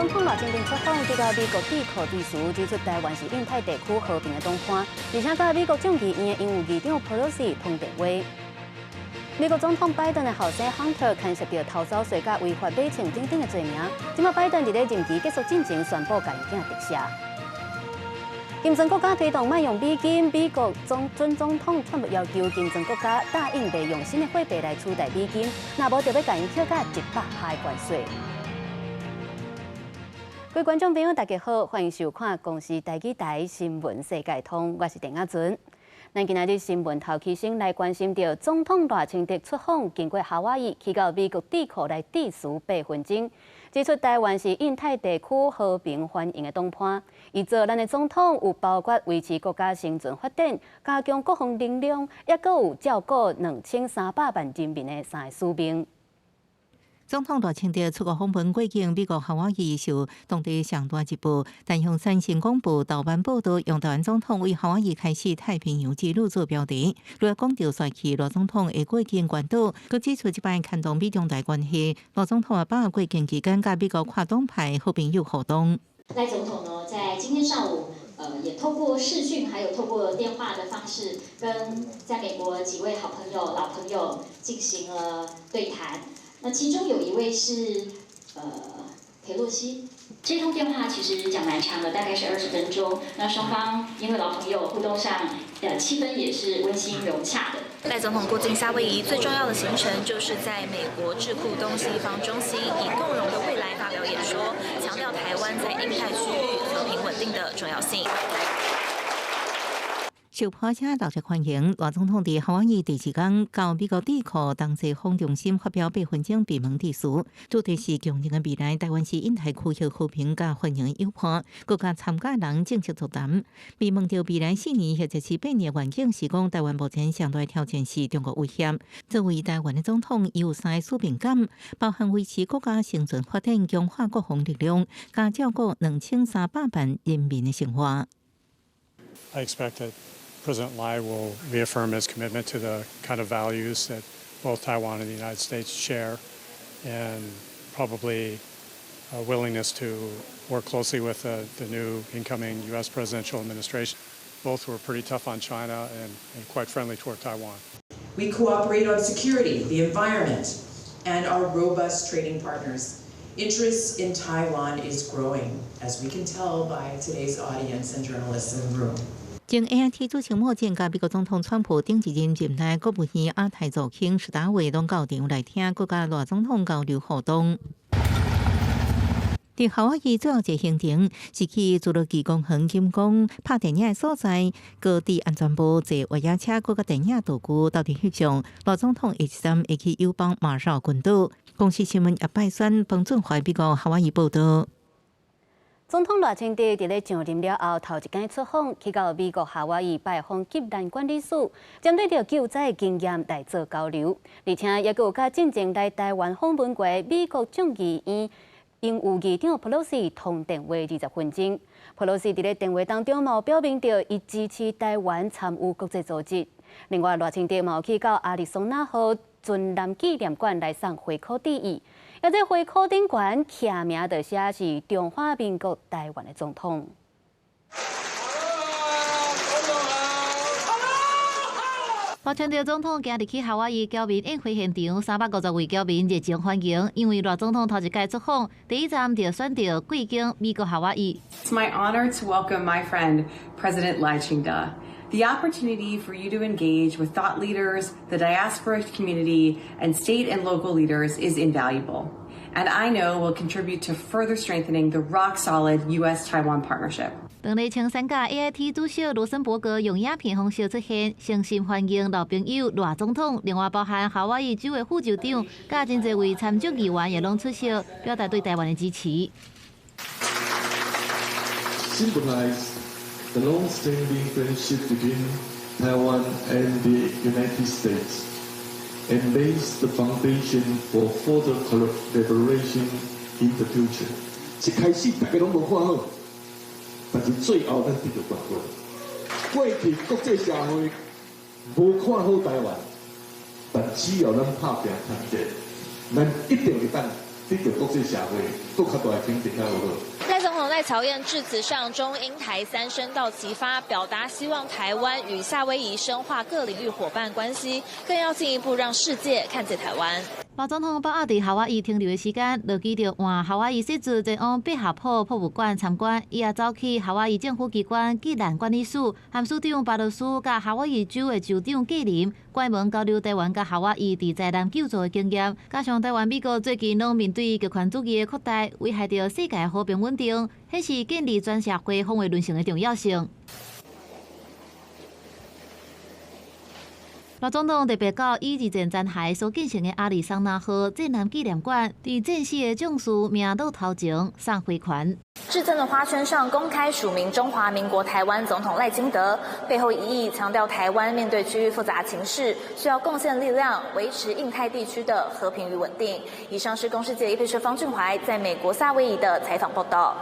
總統賴清德出訪，去到美國智庫致辭，指出台灣是印太地區和平的黨伴，而且佮美國眾議院的榮譽議長佩洛西通電話。美國總統拜登的後生亨特牽涉著偷走稅佮違法買槍等等的罪名，這馬拜登佇咧任期結束進前宣布共伊囝特赦。金磚國家推動莫用美金，美國總準總統川普要求金磚國家答應袂用新的貨幣來取代美金，若無就欲共𪜶扣加100%的關稅。各位觀眾朋友，大家好，歡迎收看公視台語台新聞世界通，我是鄧亞尊。咱今仔日新聞頭起先來關心著總統賴清德出訪，經過夏威夷去到美國智庫來致辭8分鐘，指出台灣是印太地區和平繁榮的黨伴。伊做咱的總統有包括維持國家生存發展、加強國防能量，抑閣有照顧2300萬人民的三个使命。總統賴清德出國訪問過境美國夏威夷，受當地上大日報、單向三線廣播頭版報導，用台灣總統為夏威夷開始太平洋之旅做標題。除了講著帥氣賴總統會過境關島，閣指出這擺牽動美中台關係。賴總統也把握過境期間，佮美國跨黨派好朋友互動。賴總統呢，在今天上午，也透過視訊，還有透過電話的方式，跟在美國幾位好朋友、老朋友進行了對談。那其中有一位是裴洛西，這通電話其實講蠻長的，大概是20分鐘。那雙方因為老朋友互動上，氣氛也是溫馨融洽的。賴總統過境夏威夷最重要的行程，就是在美國智庫東西方中心以共榮的未來發表演說，強調台灣在印太區域和平穩定的重要性。受破車熱烈歡迎，賴總統佇夏威夷第二天到美國智庫東西方中心發表8分鐘閉門致辭，主題是共榮的未來，台灣是印太區域和平佮繁榮友伴，閣佮參加人正式座談。被問著未來4年或者是8年願景是講台灣目前上大挑戰是中國威脅。作為台灣的總統，有三個使命感，包含維持國家生存發展、強化國防力量，佮照顧2300萬人民的生活。 I expect that President Lai will reaffirm his commitment to the kind of values that both Taiwan and the United States share, and probably a willingness to work closely with the new incoming U.S. presidential administration. Both were pretty tough on China and quite friendly toward Taiwan. We cooperate on security, the environment, and are robust trading partners. Interest in Taiwan is growing, as we can tell by today's audience and journalists in the room. 前 AIT 主席莫健佮美國總統川普頂一任任內國務院亞太助卿史達偉攏到場來聽，閣佮賴總統交流互動。佇夏威夷最後一個行程是去侏羅紀公園金剛拍電影的所在，閣佇安全帽坐越野車，閣佮電影道具鬥陣翕相。賴總統下一站會去友邦馬紹群島。公視新聞葉拜選彭俊懷美國夏威夷報導。總統賴清德佇咧上任了後，頭一擺出訪去到美國夏威夷拜訪急難管理署，針對著救災經驗來做交流，而且也閣有佮進前來台灣訪問過美國眾議院榮譽議長佩洛西通電話20分鐘。佩洛西佇咧電話當中嘛表明著伊支持台灣參與國際組織。另外，賴清德嘛有去到亞利桑那號軍艦紀念館來送花束致意。而這花束頂懸刻名就寫是中華民國台灣的總統。總統好。賴清德總統今日去夏威夷僑民宴會現場，350位僑民熱情歡迎，因為賴總統頭一擺出訪，第一站就選擇過境美國夏威夷。 It's my honor to welcome my friend President Lai Ching-te. The opportunity for you to engage with thought leaders, the diaspora community, and state and local leaders is invaluable, and I know will contribute to further strengthening the rock-solid U.S.-Taiwan partnership. 當日穿山甲 AIT 主席羅森伯格用影片方式出現，誠心歡迎老朋友賴總統。另外，包含夏威夷州的副州長，佮真濟位參眾議員也攏出席，表達對台灣的支持。 Symbolize the long-standing friendship between Taiwan and the United States, and lays the foundation for further collaboration in the future. 一開始大家攏無看好，但是最後咱得著冠軍。過去國際社會無看好台灣，但只要咱拍拚團結，咱一定會當得到國際社會閣較大的肯定啊，有無？賴總統在僑宴致辭上，中英台三聲道齊發，表達希望台灣與夏威夷深化各領域夥伴關係，更要進一步讓世界看見台灣。賴總統把握佇夏威夷停留的時間，落機就換夏威夷設置前往貝夏普博物館參觀，伊也走去夏威夷政府機關避難管理署，和署長巴羅斯佮夏威夷州的州長桂林，關門交流台灣佮夏威夷佇災難救助的經驗。加上台灣、美國最近攏面對極權主義的擴大，危害著世界和平穩定，顯示建立全社會防衛韌性的重要性。賴總統特別到以二戰殘骸所建成的亞利桑那號戰艦紀念館，佇戰死的將士名錄頭前送花環。致贈的花圈上公開署名中華民國台灣總統賴清德，背後意義強調台灣面對區域複雜情勢，需要貢獻力量，維持印太地區的和平與穩定。以上是公視記者葉佩方俊懷在美國夏威夷的採訪報道。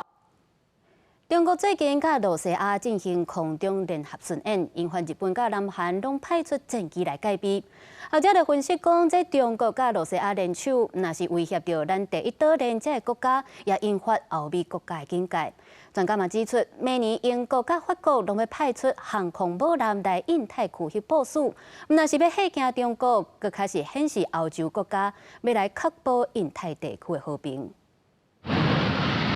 中國最近佮露西亞進行空中聯合巡演，引發日本佮南韓攏派出戰機來戒備。學者就分析講，這中國佮露西亞聯手，若是威脅著咱第一島鏈這个國家，也引發歐美國家的警戒。專家嘛指出，明年英國佮法國攏欲派出航空母艦來印太區域部署，毋但是欲嚇驚中國，閣較是顯示歐洲國家欲來確保印太地區的和平。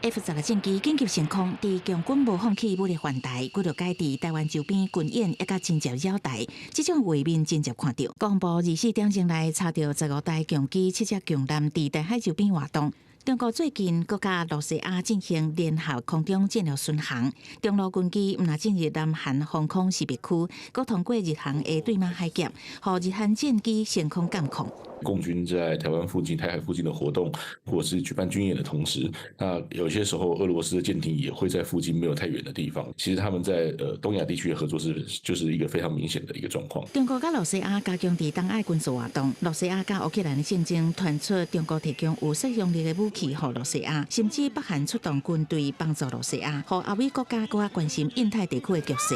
F-16戰機緊急升空，佇共軍無放棄武力犯台，幾落改佇台灣周邊軍演，抑閣真濟擾台，這種畫面真濟看著。國防部24點鐘內查著15台共機、7隻共艦佇台海周邊活動。中國最近閣佮露西亞進行聯合空中戰略巡航，中露軍機毋但進入南韓防空識別區，閣通過日韓的對馬海峽，予日韓戰機升空監控。共軍在台灣附近、台海附近的活動，或者是舉辦軍演的同時，那有些時候俄羅斯的艦艇也會在附近沒有太遠的地方。其實他們在東亞地區的合作是就是一個非常明顯的一個狀況。中國佮露西亞加強佇東亞軍事活動，露西亞佮烏克蘭的戰爭傳出中國提供有殺傷力的武器予露西亞，甚至北韓出動軍隊幫助露西亞，予歐美國家閣較關心印太地區的局勢。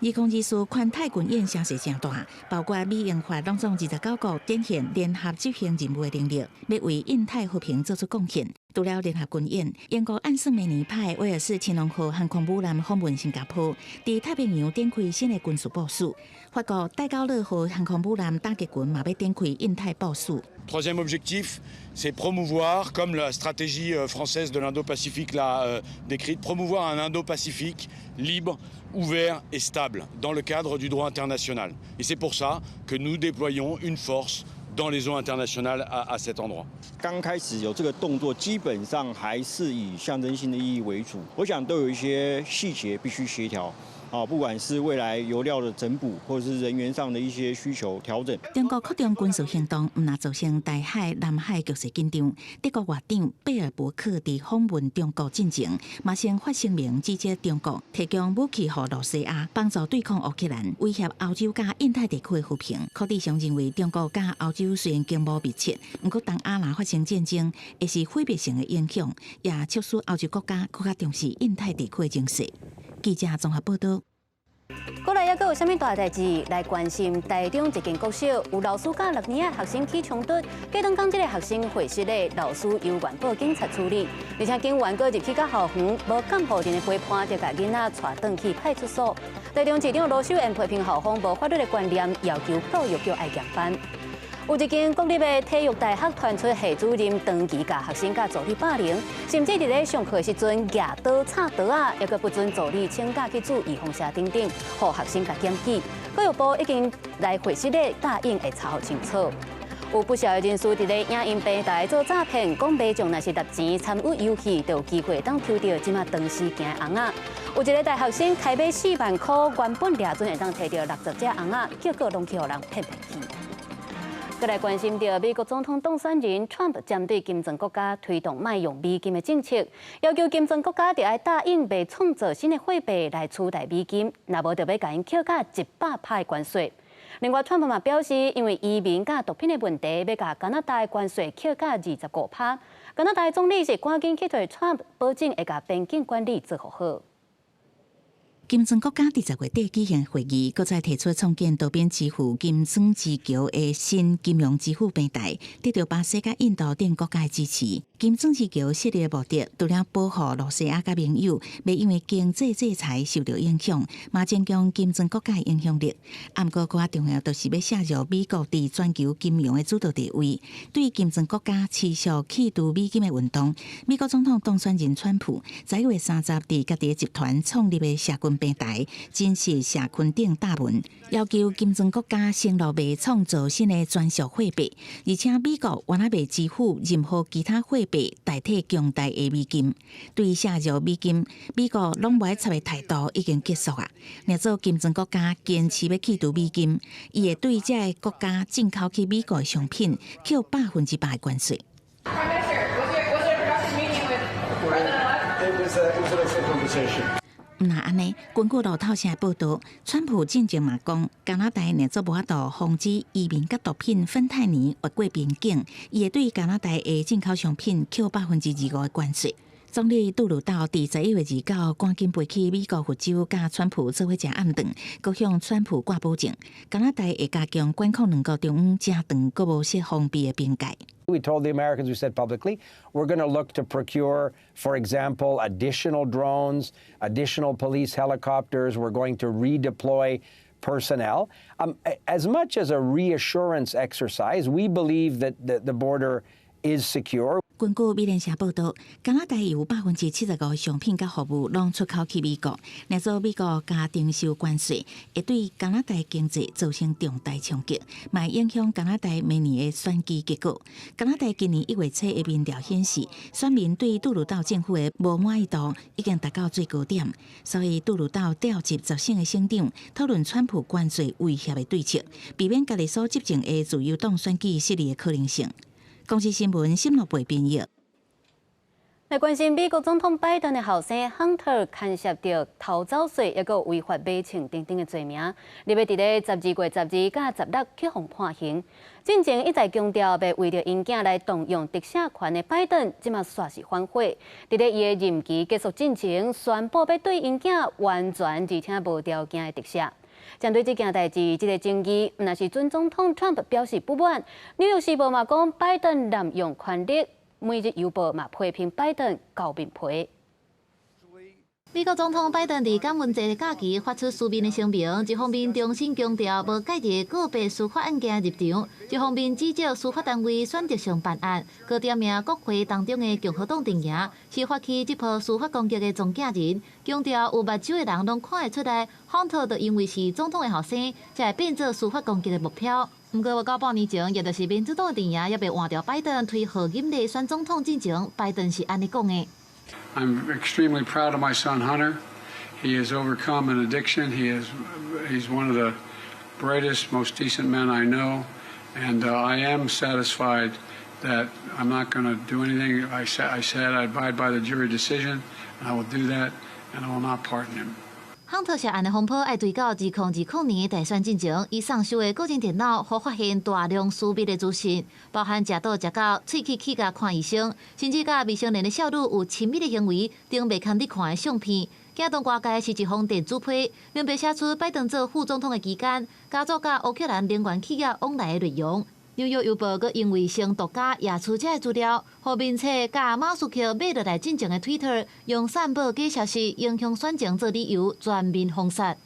2024環太軍演聲勢誠大，包括美英法攏總29國展現聯合執行任務的能力，欲為印太和平做出貢獻。除了聯合軍演，英國按算明年派威爾士親王號航空母艦訪問新加坡，佇太平洋展開新的軍事部署。法國戴高樂號航空母艦打擊群嘛欲展開印太部署。 Troisième objectif, c'est promouvoir, comme la stratégie française de l'Indo-Pacifique l'a décrite, promouvoir un Indo-Pacifique libre, ouvert et stable dans le cadre du droit international. Et c'est pour ça que nous déployons une force dans les eaux internationales à cet endroit. 剛開始有這個動作，基本上還是以象徵性的意義為主。我想都有一些細節必須協調。啊，不管是未來油料的整補，或者是人員上的一些需求調整。中國擴張軍事行動，毋但造成台海、南海局勢緊張。德國外長貝爾伯克佇訪問中國進前，嘛先發聲明指責中國提供武器予露西亞，幫助對抗烏克蘭，威脅歐洲佮印太地區的和平。柯志祥認為，中國佮歐洲雖然經貿密切，毋過東亞若發生戰爭，會是毀滅性的影響，也促使歐洲國家閣較重視印太地區的情勢。記者綜合報道。過來猶閣有啥物大代誌來關心？台中一間國小有老師佮6年仔學生起衝突，隔頓工這个學生會室的老師由原報警察處理，而且警員閣入去到校園，無監護人的陪伴，就共囡仔帶轉去派出所。台中市長盧秀燕批評校方無法律的觀念，要求教育局愛嚴辦。有一間國立的體育大學傳出系主任長期共學生佮助理霸凌，甚至佇咧上課時陣舉刀插桌仔，猶閣不准助理請假去注預防射等等，予學生共檢舉。教育部已經來回釋咧，答應會查予清楚。有不少的人士佇咧影音平台做詐騙，講民眾若是沓錢參與遊戲，就有機會當抽著這馬長時間的尪仔。有一个大學生開買4萬箍，原本掠準會當提著60隻尪仔，結果攏去予人騙騙去。閣來關心著美國總統當選人川普針對金磚國家推動莫用美金的政策，要求金磚國家著愛答應袂創造新的貨幣來取代美金，若無就欲共𪜶扣加100%的關稅。另外，川普嘛表示，因為移民佮毒品的問題，欲共加拿大的關稅扣加25%。加拿大總理是趕緊去對川普保證會共邊境管理做予好。金磚國家佇10月底舉行會議，閣再提出創建多邊支付金磚之橋的新金融支付平台，得到巴西佮印度等國家的支持。金磚之橋設立的目的，除了保護露西亞佮盟友，袂因為經濟制裁受到影響，嘛增強金磚國家的影響力。毋過，閣較重要，就是欲削弱美國佇全球金融的主導地位。對金磚國家持續去除美金的運動，美國總統當選人川普11月30佇家己的集團創立的社群平台，真實社群頂貼文，要求金磚國家承諾袂創造新的專屬貨幣，而且美國原來袂支付任何其他貨幣代替強大的美金。對削弱美金，美國攏無愛插的態度已經結束啊！若做金磚國家堅持欲去除美金，伊會對這个國家進口去美國的商品扣100%的關稅。 Prime Minister, was it a productive meeting with President-elect? It was an excellent conversation. 毋但按呢，根據路透社報導，川普進前嘛講，加拿大若做無法度防止移民佮毒品芬太尼越過邊境，伊會對加拿大的進口商品扣25%的關稅。總理杜魯道佇11月29趕緊飛去美國佛州，佮川普做伙食暗頓，閣向川普掛保證，加拿大會加強管控兩國中央誠長閣無設封閉的邊界。 We told the Americans, we said publicly, we're going to look to procure, for example, additional drones, additional police helicopters. We're going to redeploy personnel. As much as a reassurance exercise, we believe that the border is secure. 根據美聯社報導，加拿大有75%的商品佮服務攏出口去美國，若做美國加徵收關稅，會對加拿大經濟造成重大衝擊，嘛影響加拿大明年的選舉結果。加拿大今年1月初的民調顯示，選民對杜魯道政府的無滿意度已經達到最高點，所以杜魯道調集10省的省長討論川普關稅威脅的對策，避免家己所執政的自由黨選舉失利的可能性。公視新聞，新樂貝編譯。來關心美國總統拜登的後生亨特牽涉著偷走稅，抑閣違法買槍等等的罪名，欲佇咧12月12佮16去予判刑。進前一再強調欲為著𪜶囝來動用特赦權的拜登，這馬煞是反悔。佇咧伊的任期結束進前，宣布欲對𪜶囝完全而且無條件的特赦。針對這件代誌，這个爭議，毋但是準總統川普表示不滿，紐約時報嘛講拜登濫用權力，每日郵報嘛批評拜登厚面皮。美國總統拜登佇感恩節的假期發出書面的聲明，一方面重新強調無介入個別司法案件的立場，一方面指責司法單位選擇性辦案，閣點名國會當中的共和黨陣營是發起這波司法攻擊的中間人，強調有目睭的人攏看會出來，亨特就因為是總統的後生，才會變做司法攻擊的目標。毋過，無夠半年前，也就是民主黨陣營猶未換掉拜登推賀錦麗選總統進前，拜登是按呢講的。 I'm extremely proud of my son Hunter. He has overcome an addiction. He's one of the brightest, most decent men I know, and I am satisfied that I'm not going to do anything. I said I abide by the jury decision, and I will do that, and I will not pardon him. 亨特涉案的風波愛追到2020年大選進前，伊送收的個人電腦，予發現大量私密的資訊，包含食賭食到喙齒去共看醫生，甚至佮未成年的少女有親密的行為，等袂堪得看的相片。驚動外界是一封電子批，明白寫出拜登做副總統的期間，家族佮烏克蘭能源企業往來的內容。紐約郵報閣因為先獨家掖出這个資料，予面冊佮馬斯克買落來進前的推特，用散布假消息影響選情做理由，全面封殺。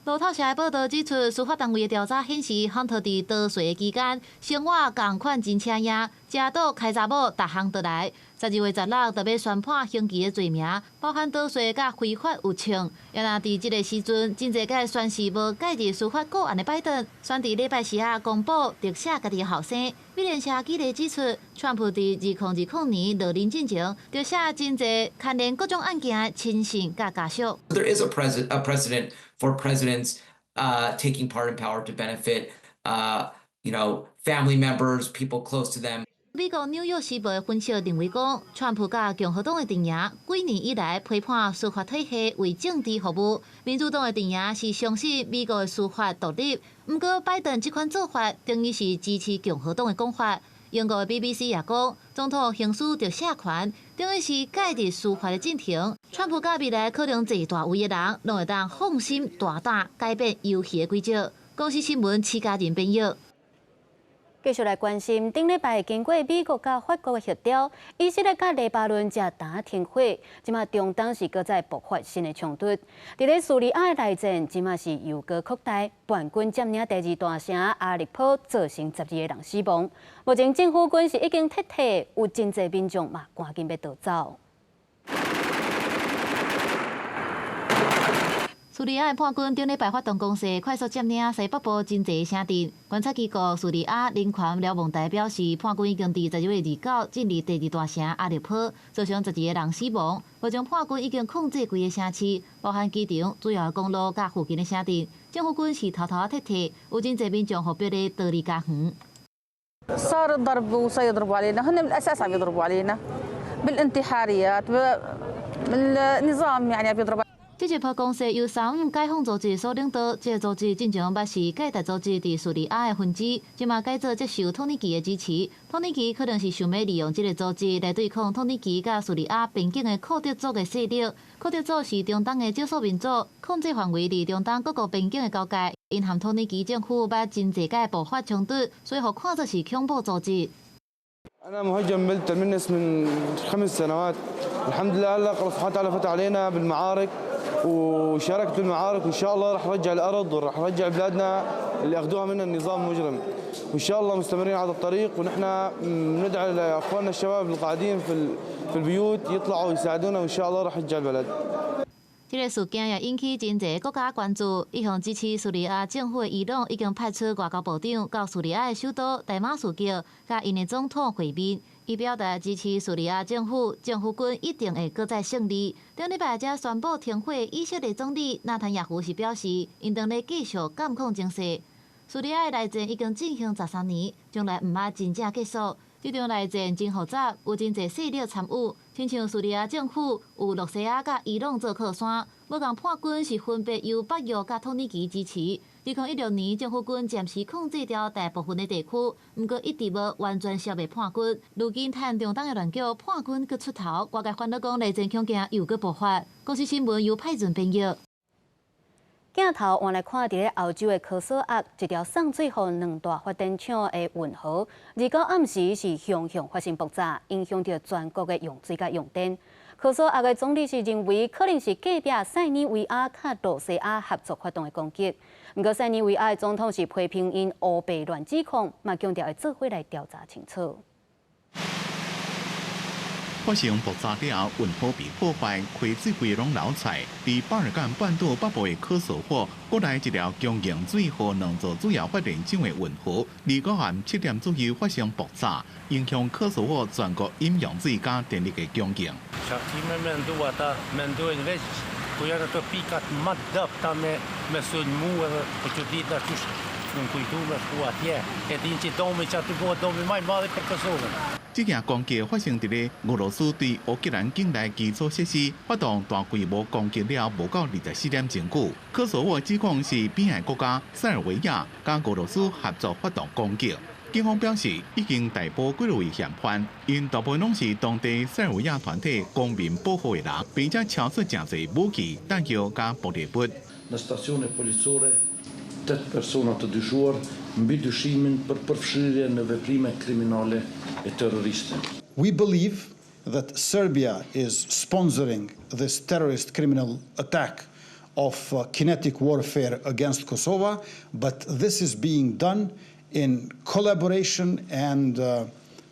路透社的報導指出，司法單位的調查顯示，亨特佇逃稅的期間，生活仝款真奢侈，食賭開查某，逐項都來。12月16就欲宣判刑期的罪名，包含逃稅佮非法有槍。也若佇這个時陣，真濟擺宣示無介入司法個案的拜登，選佇禮拜四仔公布特赦家己的後生。美聯社記者指出，川普佇2020年落任進前，特赦真濟牽連各種案件的親信佮家屬。 There is a precedent for presidents taking pardon power to benefit family members, people close to them. 美國紐約時報的分析認為講，川普佮共和黨的陣營幾年以來批判司法體系為政治服務，民主黨的陣營是相信美國的司法獨立。毋過拜登這款做法等於是支持共和黨的講法。英國的 BBC 也講，總統行使特赦權，等於是介入司法的進程。川普佮未來可能坐大位的人，攏會當放心大膽改變遊戲的規則。公視新聞徐家仁編譯。繼續來關心，頂禮拜經過美國佮法國的協調，以色列佮黎巴嫩才打停火，這馬中東是閣再爆發新的衝突。佇咧敘利亞的內戰，這馬是又閣擴大，叛軍佔領第二大城阿勒頗，造成12個人死亡。目前政府軍是已經撤退，有真濟民眾嘛趕緊欲逃走。敘利亞的叛軍頂禮拜發動攻勢，快速佔領西北部真濟城鎮。觀察機構敘利亞人權瞭望台表示，叛軍已經佇12月29進入第二大城阿勒頗，造成12個人死亡。目前叛軍已經控制規個城市，包含機場、主要的公路佮附近的城鎮。政府軍是偷偷仔撤退，有真濟民眾予逼咧逃離家園。 صار الضرب وسيضربوا علينا، هن من الأساس عم يضربوا علينا بالانتحاريات بالنظام يعني عم يضرب. 這一波攻勢由沙姆解放組織所領導，這個組織進前捌是蓋達組織佇敘利亞的分支，這馬改做接受土耳其的支持。土耳其可能是想欲利用這個組織來對抗土耳其佮敘利亞邊境的庫德族的勢力。庫德族是中東的少數民族，控制範圍佇中東各國邊境的交界。𪜶和土耳其政府捌真濟擺爆發衝突，所以予看做是恐怖組織。 أنا مهجر من بلدة تلمنس من 5 سنوات. الحمد لله هلا الله سبحانه وتعالى فتح علينا بالمعارك وشاركت بالمعارك، وإن شاء الله رح رجع الأرض ورح رجع بلادنا اللي أخذوها منا النظام المجرم، وإن شاء الله مستمرين على الطريق. ونحن بندعي لأخواننا الشباب القاعدين في البيوت يطلعوا يساعدونا، وإن شاء الله رح نرجع البلد. 這个事件也引起真濟國家關注。一向支持敘利亞政府的伊朗已經派出外交部長到敘利亞的首都大馬士革，佮𪜶的總統會面，伊表達支持敘利亞政府，政府軍一定會閣再勝利。頂禮拜才宣布停火，以色列總理納坦雅胡是表示，𪜶當咧繼續監控情勢。敘利亞的內戰已經進行13年，從來毋捌真正結束。這場內戰真複雜，有真濟勢力參與，親像敘利亞政府有羅西亞佮伊朗做靠山，無仝叛軍是分別由北約佮土耳其支持。2016年，政府軍暫時控制著大部分的地區，毋過一直無完全消滅叛軍。如今趁中東的亂局，叛軍閣出頭，外界煩惱講內戰恐驚又閣爆發。公視新聞由派准編譯。鏡頭換來看，佇咧歐洲的科索沃，一條送水予兩大發電廠的運河，29暗時是雄雄發生爆炸，影響著全國的用水佮用電。科索沃的總理是認為，可能是隔壁塞爾維亞佮羅西亞合作發動的攻擊。毋過塞爾維亞的總統是批評𪜶烏白亂指控，嘛強調會做伙來調查清楚。發生爆炸了後，運河被破壞，溪水規攏流出來。佇巴爾幹半島北部的科索沃，國內一條供應水予兩座主要發電廠的運河，29暗7點左右發生爆炸，影響科索沃全國飲用水佮電力的供應。 Po janë ato pikat më të dobëta me sulmu edhe po çuditna qysh nuk kujtu me shku atje. E din që domi që aty bëhet domi më i madh për Kosovën. 這件攻擊發生佇咧俄羅斯對烏克蘭境內基礎設施發動大規模攻擊了無夠24點鐘久。科索沃指控是邊界國家塞爾維亞佮俄羅斯合作發動攻擊。警方表示已經逮捕幾位嫌犯，𪜶大部分攏是當地塞爾維亞團體公民保護的人，並且抄出誠濟武器、彈藥佮爆裂物。 Në stacione policore 8 persona të dyshuar mbi dyshimin për përfshirje në veprime kriminale e terroriste. We believe that Serbia is sponsoring this terrorist criminal attack of kinetic warfare against Kosovo, but this is being done in collaboration and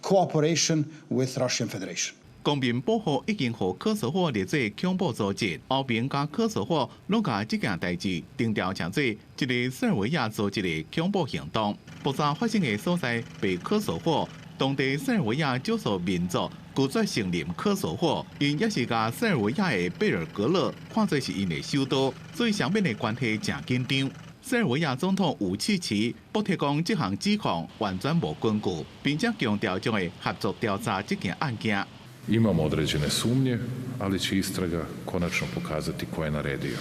cooperation with Russian Federation. 公民保護已經予科索沃列做恐怖組織，歐盟佮科索沃攏共這件代誌定調成做一个塞爾維亞組織的恐怖行動。爆炸發生的所在被科索沃當地塞爾維亞少數民族拒絕承認科索沃，𪜶也是共塞爾維亞的貝爾格勒看做是𪜶的首都，所以雙邊的關係誠緊張。塞爾維亞總統武契奇駁斥講，這項指控完全無根據，並且強調將會合作調查這件案件。 Imamo određene sumnje, ali će istraga konačno pokazati ko je naredio.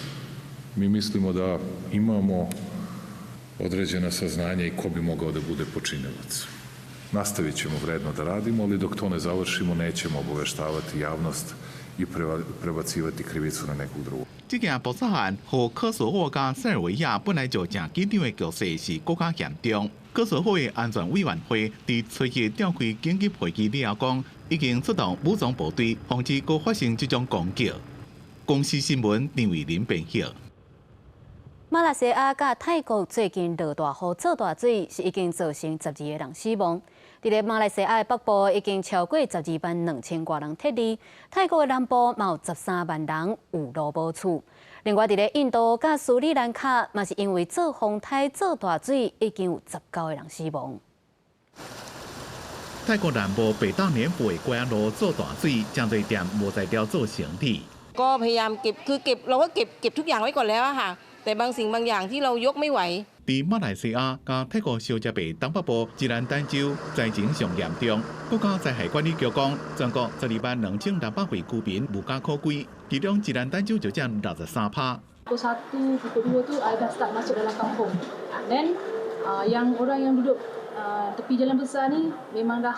Mi mislimo da imamo određena saznanja i ko bi mogao da bude počinilac. Nastavit ćemo vredno da radimo, ali dok to ne završimo nećemo obaveštavati javnost I prebacivati krivicu na nekog drugog. 這件爆炸案予科索沃佮塞爾維亞本來就誠緊張的局勢是閣較嚴重。科索沃的安全委員會佇初一召開緊急會議了後講，已經出動武裝部隊，防止閣發生這種攻擊。公視新聞張偉林編譯。馬來西亞佮泰國最近落大雨、做大水，是已經造成12個人死亡。佇咧馬來西亞的北部已經超過12萬2千外人撤離，泰國的南部嘛有13萬人有路無厝。另外，佇咧印度佮斯里蘭卡，嘛是因為做風颱、做大水，已經有19個人死亡。泰國南部北大年府的街仔路做大水，誠濟店無才調做生意。 ก็พยายามเก็บคือเก็บเราก็เก็บเก็บทุกอย่างไว้ก่อนแล้วค่ะแต่บางสิ่งบางอย่างที่เรายกไม่ไหว 佇馬來西亞佮泰國相接的東北部吉蘭丹州災情上嚴重，國家災害管理局講，全國12萬2600戶居民無家可歸，其中吉蘭丹州就佔63%。 Pukul 1, pukul 2 tu air dah start masuk dalam kampung. Then yang orang yang duduk tepi jalan besar ni memang dah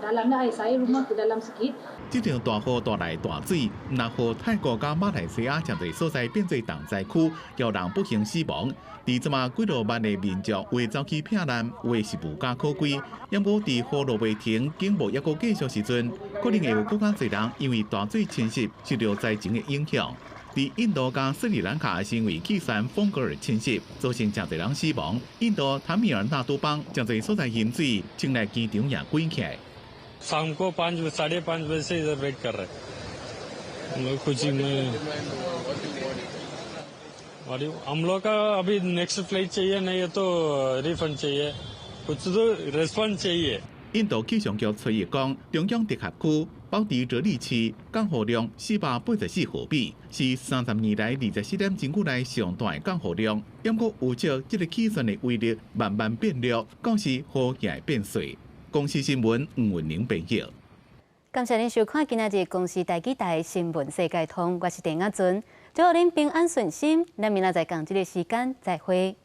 dalam dah air. Saya rumah ke dalam sikit. 這場大雨帶來大水，毋但予泰國佮馬來西亞誠濟所在變做重災區，予人不幸死亡。佇這馬幾落萬的民眾有的走去避難，有的是無家可歸。毋過佇雨落袂停、警報猶閣繼續時陣，可能會有閣較濟人因為大水侵襲受著災情的影響。佇印度佮斯里蘭卡是因為氣旋風格爾侵襲，造成誠濟人死亡。印度坦米爾納都邦誠濟所在淹水，清內機場也關起來。 शाम को 5, 5:30 बजे से इधर वेट कर रहे हम लोग खुशी में और हम लोग का अभी नेक्स्ट फ्लाइट चाहिए, नहीं तो रिफंड चाहिए, कुछ तो रिस्पॉन्स चाहिए。 印度氣象局初一講，中央直轄區保持熱力市降雨量484毫米，是30年來24點鐘久來上大的降雨量。毋過預測這个氣旋的威力慢慢變弱，到時雨也會變細。公視新聞吳文玲編譯。感謝您收看今仔日公視台語台新聞世界通，我是鄭亞尊，祝予恁平安順心。咱明仔載仝這个時間再會。